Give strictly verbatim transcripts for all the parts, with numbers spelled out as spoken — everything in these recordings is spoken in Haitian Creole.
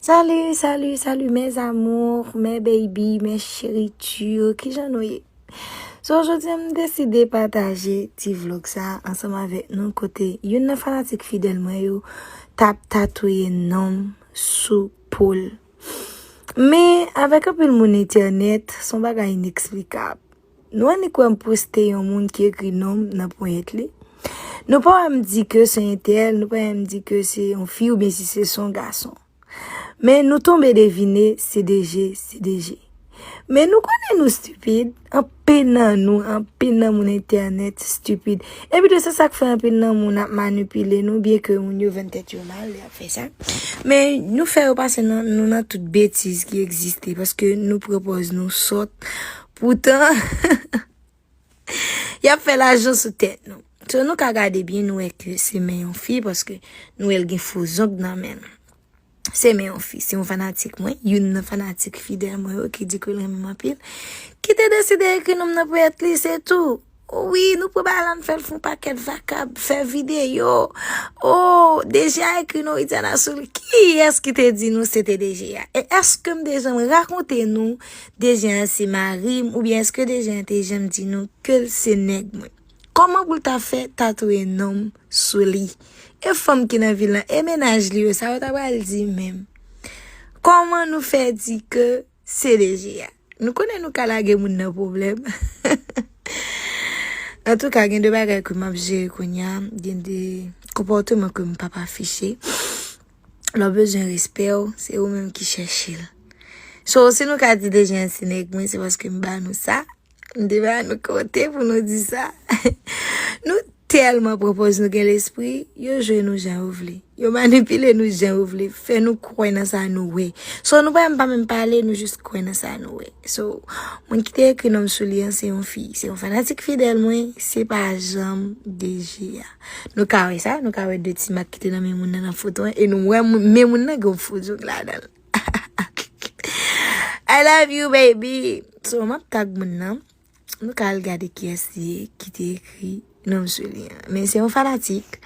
Salut, salut, salut mes amours, mes baby, mes chéritures, kijan nou ye? So, jodi a m deside pataje ti vlog sa ansanm avèk nou kote youn nan fanatik fidèl mwen yo t ap tatouye non m sou po l. Men, avèk anpil moun entènèt, se yon bagay ineksplikab. Nou annik wè m poste yon moun ki ekri non m nan ponyèt li. Nou pa wè m di ke se entèl, nou pa wè m di ke se yon fi oubyen si se se yon gason. Men nou tonbe devine, se D G, se D G. Men nou konnen nou stipid, anpil nan nou, anpil nan moun entènèt stipid. Epi de se sa k fè anpil nan moun ap manipile nou, byen ke moun yo vann tèt yo mal, y ap fè sa. Men nou fè yo pase nan, nou nan tout betiz ki egziste, paske nou pran pòz nou sòt. Poutan, y ap fè lajan sou tèt nou. So, nou ka gade byen, nou wè ke se men yon fi, paske nou wè l gen fo zong nan men l. Se men yon fi, se yon fanatik mwen, youn nan fanatik fidèl mwen yo ki di ke l renmen m anpil, ki te deside ekri non m nan ponyèt li, se tou. Wi, nou pran bagay la, n fè l fè yon pakèt vakab, fè videyo. O, D G a ekri non Widiana sou li. Kiyès ki te di nou se te D G a? E èske m te janm rakonte nou D G a se mari m, oubyen èske D G a te janm di nou ke l se nèg mwen? Kòman pou l ta fè tatouye non m sou li? E fanm ki nan vil lan, e mennaj li yo, sa yo ta pral di menm? Kòman nou fè di ke se D G a? Nou konnen nou ka lage moun nan pwoblèm. Antouka, gen de bagay ke m ap jere kounye a, gen de konpòteman ke m p ap afiche. Lè w bezwen respè w, se ou menm ki chèche l. So, si nou ka di D G a se nèg mwen, se paske m ba nou sa. M te ba nou kote pou nou di sa. Nou tèlman pran pòz nou gen lespri, yo jwe nou jan yo vle. Yo manipile nou jan yo vle, fè nou kwè nan sa nou wè. So, nou pa menm, pa menm pale, nou jis kwè nan sa nou wè. So, moun ki te ekri non m sou li an, se yon fi. Se yon fanatik fidèl mwen, se pa janm D G a. Nou ka wè sa, nou ka wè de ti mak ki te nan men moun nan nan foto an, e nou wè moun, men moun nan gen yon fo zong ladan l. I love you, baby. So, m ap tag moun nan. Nou ka al gade kiyès li ye ki te ekri non m sou li an. Men se yon fanatik.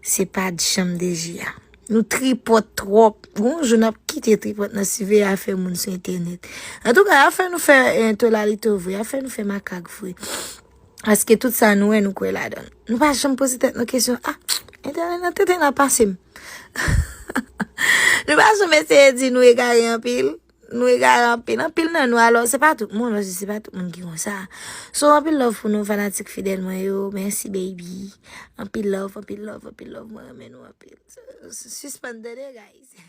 Se pa t janm D G a. Nou tripòt twòp. Gon jou n ap kite tripòt nan siveye afè moun sou entènèt. Antouka, afè nou fè, eh, tolalito vre, afè nou fè makak vre. Paske tout sa nou wè, nou kwè ladan l. Nou pa janm poze tèt nou kesyon, ah, entènèt nan tenten nan pase m. Nou pa janm eseye di nou egare anpil. Nou egare anpil. Anpil nan nou, alò, se pa tout moun, paske se pa tout moun ki konsa. So, anpil love pou nou, fanatik fidèl mwen yo. Mèsi, baby. Anpil love, anpil love, anpil love. Mwen renmen nou anpil. So, sispann tande, guys.